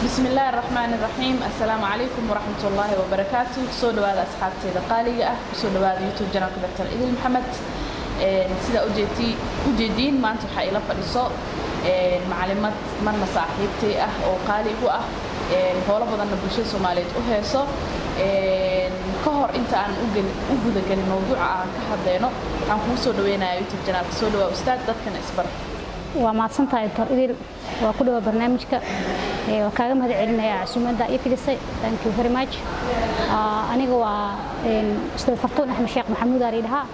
Bismi illaahi raxmaani raxiim. Assalaamu calaykum waraxmat ullaahi wabarakaatu. Kusoo dhawaada asxaabteeda qaaliga ah, kusoo dhawaada YouTube channelka Dr. Idil Maxamed. Sidaa ujeediin, maanta waxaa ila fadhiso macalimad, marna saaxiibtay ah oo qaali igu ah, howlo badanna bulshada Soomaaliyeed u heeso. Ka hor inta aan u gudagelin mawduuca aan ka hadleyno, waxaan kugu soo dhaweynayaa YouTube channelka. Soo dhawaa ustaad, dadkana isbar. Waa mahadsantahay, Dr. Idil. Waa ku dhawa barnaamijka, waa kaaga mahad celinaya casuumadda ii fidisay. Thank you very much. Aniga waa Ustaad Fartuun Axmed Sheekh Maxamuud aa layidhahaa.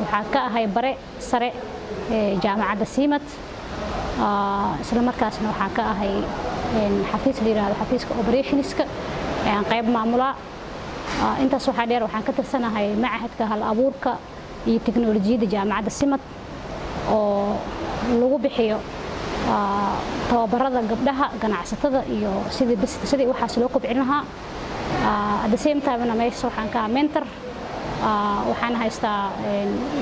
Waxaan ka ahay bare sare jaamacadda Siimad, isla markaasna waxaan ka ahay xafiis la yidhaahdo xafiiska operationska ayaan qayb maamulaa. Intaas waxaa dheer, waxaan ka tirsanahay machadka hal abuurka iyo teknolojiyadda jaamacadda Simad oo lagu bixiyo tababarada gabdhaha ganacsatada iyo sidii waxaas loo kobcin lahaa. At the same time meesha waxaan ka mentor, waxaan haystaa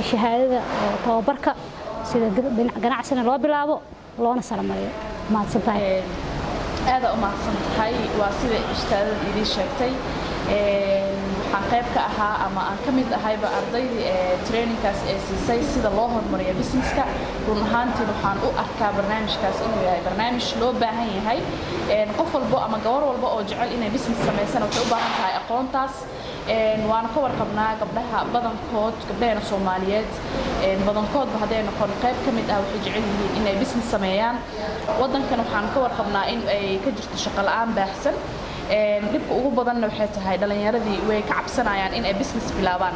shahaadada oo tababarka sida ganacsina loo bilaabo loona saramariyo. Mahadsantahay. Aada u mahadsan tahay. Waa sida ustaadada idiin sheegtay, waxaan qayb ka ahaa ama aan ka mid ahayba ardaydii ee trainingkaas ee siisay sida loo horumariyo businesska. Run ahaantiin waxaan u arkaa barnaamijkaas inuu yahay barnaamij loo baahan yahay. Qof walbo ama gabar walba oo jecel inay business samaysana waxay u baahan tahay aqoontaas. Waana ka warqabnaa gabdhaha badankood, gabdhaheena Soomaaliyeed badankoodba hadday noqon qayb ka mid ah, waxay jecel yihiin inay business sameeyaan. Waddankan waxaan ka warqabnaa in ay ka jirto shaqo la'aan baahsan. Dhibka ugu badanna waxay tahay dhalinyaradii way ka cabsanayaan in ay business bilaabaan.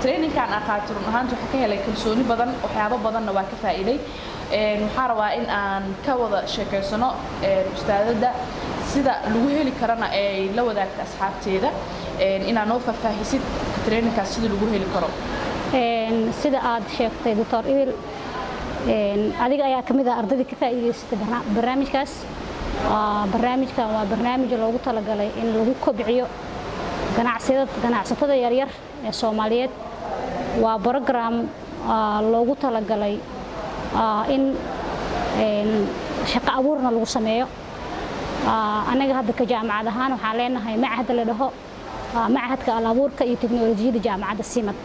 Trainingkan aan qaatay, run ahaanta waxaa ka helay kalsooni badan, waxyaabo badanna waa ka faa'iiday. Waxaan rabaa in aan ka wada sheekaysano ustaadada, sida lagu heli karana ay la wadaagta asxaabteeda, inaa noo faahfaahisid trainingkaas sida lagu heli karo. Sida aad sheegtay, Doctor Idil, adiga ayaa ka mid ah ardaydii ka faa'iidaysatay barnaamijkaas. Barnaamijkan waa barnaamij loogu talagalay in lagu kobciyo ganacsatada yaryar ee Soomaaliyeed. Waa program loogu talagalay in shaqo abuurna lagu sameeyo. Anaga hadda ka jaamacad ahaan waxaan leenahay machad la dhaho machadka alabuurka iyo teknolojiyadda jaamacadda Simad.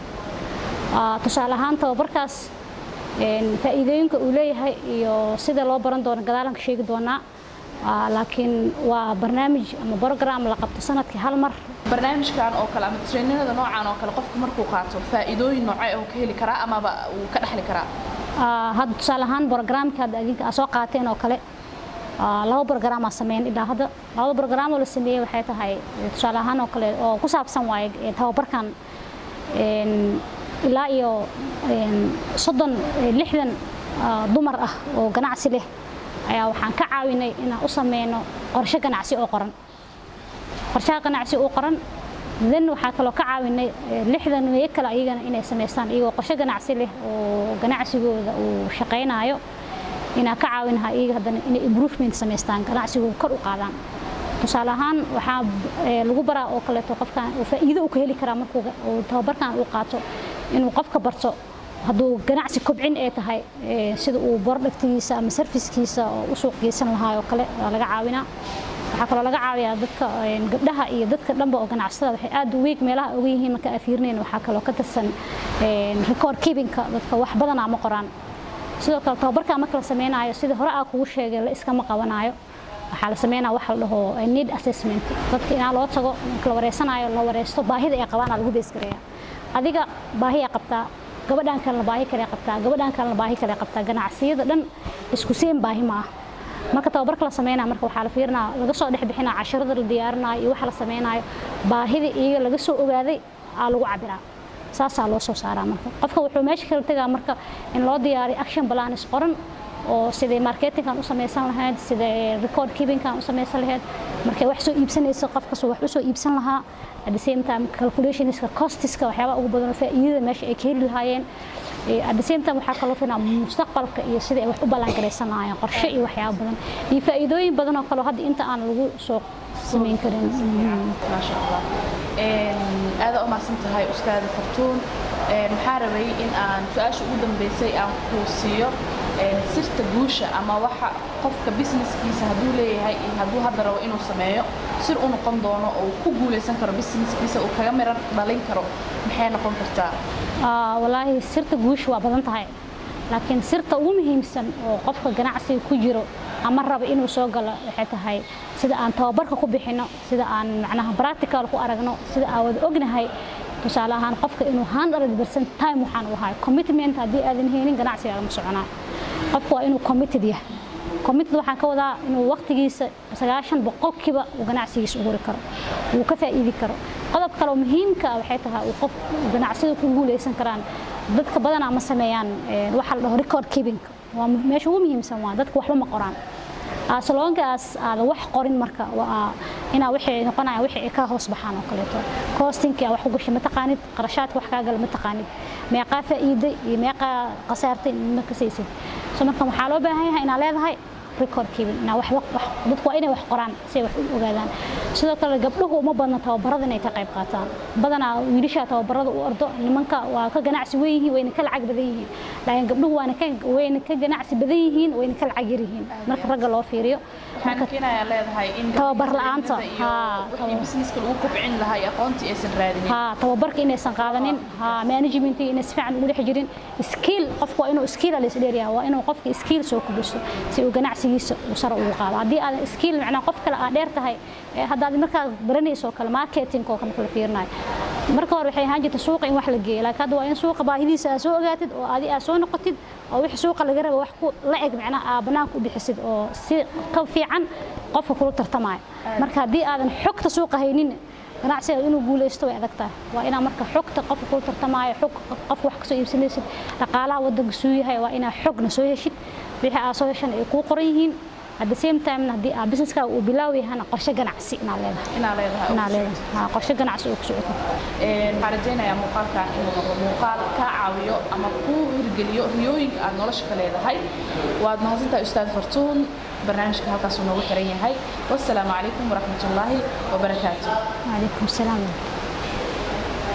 Tusaale ahaan, tababarkaas faa'iidooyinka uu leeyahay iyo sida loo baran doono gadaalan ka sheegi doonaa, laakiin waa barnaamij ama program la qabto sanadkii hal mar. Barnaamijkan oo kale ama trainingada noocan oo kale, qofku markuu qaato faa'iidooyin noocee oo ka heli karaa amaba uu ka dhaxli karaa? Hadda tusaale ahaan programka hadda idinka aad soo qaateen oo kale, laba program aa sameyn ilaa hadda. Labada program oo la sameeyey waxay tahay, tusaale ahaan oo kale oo ku saabsan waaye tababarkan, ilaa iyo 30, 60 dumar ah oo ganacsi leh ayaa waxaan ka caawinay inaan u sameyno qorshe ganacsi oo qoran, qorshaha ganacsi oo qoran. Then waxaa kaloo ka caawinay 60 meeyo kale ayagana inay samaystaan iyagoo qorshe ganacsi leh oo ganacsigooda uu shaqaynayo, inaan ka caawinaha iyaga haddana inay improvement samaystaan, ganacsigooda kor u qaadaan. Tusaale ahaan, waxaa lagu baraa oo kaleeto qofkan uu faa'iido u ka heli karaa markuu tababarkan uu qaato inuu qofka barto, hadduu ganacsi kobcin ay tahay, sida uu productigiisa ama servicekiisa oo u suuq geysan lahaa oo kale waa laga caawinaa. Waxaa kaloo laga caawiyaa dadka, gabdhaha iyo dadka dhanba oo ganacsatada, waxay aad u weeg meelaha uga yihiin marka aan fiirinayn, waxaa kaloo ka tirsan record keepingka. Dadka wax badanaa ma qoraan. Sidoo kale tababarka marka la sameynayo, sida hore aa kugu sheegay, la iskama qabanayo. Waxaa la sameynaa waxa la dhaho need assessment. Dadka inaa loo tago, marka la wareysanayo, la wareysto baahida ay qabaan lagu base gareeya. Adiga baahi ay qabtaa, gabadhan kalena baahi kale qabtaa, gabadhan kalena baahi kale qabtaa. Ganacsiyada dhan isku same baahi ma aha. Marka tababarka la sameynaya, marka waxaa la fiirinaa, laga soo dhex bixinaa casharada la diyaarinayo iyo waxa la sameynayo, baahida iyaga laga soo ogaaday aa lagu cabiraa, saasaa loo soo saaraa. Marka qofka wuxuu meesha kala tegaa marka in loo diyaariyo action plans qoran oo sidai marketingkan u samaysan lahayd, sidai record keepingkan u samaysan lahayd, markay wax soo iibsanayso qofkas wax u soo iibsan lahaa, at the same time calculationska, costiska, waxyaabaha ugu badan oo faa'iidada meesha ay ka heli lahaayeen. At the same time waxaa kaloo fiinaa mustaqbalka iyo sida ay wax u ballan garaysan lahaayeen, qorshe iyo waxyaabo badan iyo faa'iidooyin badan oo kaloo hadda inta aan lagu soo samayn karin. Maasha Allah, aada u mahadsan tahay ustaada Fartuun. Waxaa rabay in aan su-aasha ugu dambeysay aan ku siiyo. Sirta guusha ama waxa qofka businesskiisa hadduu leeyahay iyo hadduu hadda rabo inuu sameeyo sir u noqon doono oo uu ku guuleysan karo businesskiisa, uu kaga miran dhalin karo, maxay noqon kartaa? Walaahi sirta guusha waa badan tahay, laakiin sirta ugu muhiimsan oo qofka ganacsiga ku jiro ama raba inuu soo galo waxay tahay sida aan tababarka ku bixino, sida aan macnaha practical ku aragno, sida aan wada ognahay. Tusaale ahaan, qofka inuu 100% time waxaan u ahay commitment. Haddii aadan haynin, ganacsiga ma soconaa. Qofku waa inuu committed yahay. Committed waxaan ka wadaa inuu waqtigiisa 90% uu ganacsigiisa u huri karo, uu ka faa'iidi karo. Qodob kale oo muhiimka ah waxay tahay uu qof ganacsida ku guuleysan karaan, dadka badanaa ma sameeyaan waxa la dhaho record keeping. Waa meesha ugu muhiimsan. Waa dadka waxba ma qoraan. As long as aadan wax qorin, marka waa inaa wixii noqonaya wixii ay ka hoos baxaan oo kaleeto. Costingkii wax ku gashay ma taqaanid, qarashaadka wax kaa gala ma taqaanid, meeqaa faa'iiday iyo meeqaa khasaartay ma kasaysid. So marka waxaa loo baahan yahay inaa leedahay record keeping, inaa wax dadku waa inay wax qoraan si ay wax u ogaadaan. Sidoo kale gabdhuhu uma badna tababarada inay ka qayb qaataan. Badanaa wiilasha tababarada u ordo. Nimanka waa ka ganacsi weyn yihiin, wayna ka lacag badan yihiin, laakiin gabdhuhu waana ka wayna ka ganacsi badan yihiin, wayna ka lacag yar yihiin marka ragga loo fiiriyo. Waxaan keenayaa leedahay in tababar la'aanta. Wixii businesska lagu kobcin lahaa iyo aqoontii aysan raadinin. Tababarka inaysan qaadanin, management inay si fiican ugu dhex jirin. Skill, qofku waa inuu skill la isdheeriyaa, waa inuu qofka skill soo kordhisto si uu ganacsigiisa uu sare ugu qaado. Haddii aadan skill, macnaa qof kale aad dheer tahay, haddaad markaa baranayso kale marketing oo kale marka la fiirinayo, marka hore waxay ahaan jirtay suuqa in wax la geeyo, laakiin hadda waa in suuqa baahidiisa aad soo ogaatid oo adi aad soo noqotid oo wixii suuqa laga rabo wax ku la eg macnaha aa banaanka u bixisid oo si ka fiican qofka kula tartamayo. Marka haddii aadan xogta suuqa haynin, ganacsiga inuu guuleysto way adag tahay. Waa inaa marka xogta qofka kula tartamayo, xog qofka wax kasoo iibsanaysid, dhaqaalaha wadanka suu yahay, waa inaa xogna soo heshid, wixii aad soo heshan ay kuu qoran yihiin. At the same time, haddii aa businesskaaga uu bilaaw yahana, qorshe ganacsi inaad leedahay. Inaa leedahay. Inaad leedahay qorshe ganacsi oo ku socoto. Waxaan rajaynayaa muuqaalkan inuu noqdo muuqaal kaa caawiyo ama kuu hirgeliyo riyooyinka aad nolosha ka leedahay. Waad mahadsantahay, Ustaad Fartuun. Barnaamijka halkaasuu noogu xiran yahay. Wassalaamu calaykum waraxmatullaahi wabarakaatu. Calaykum salaam.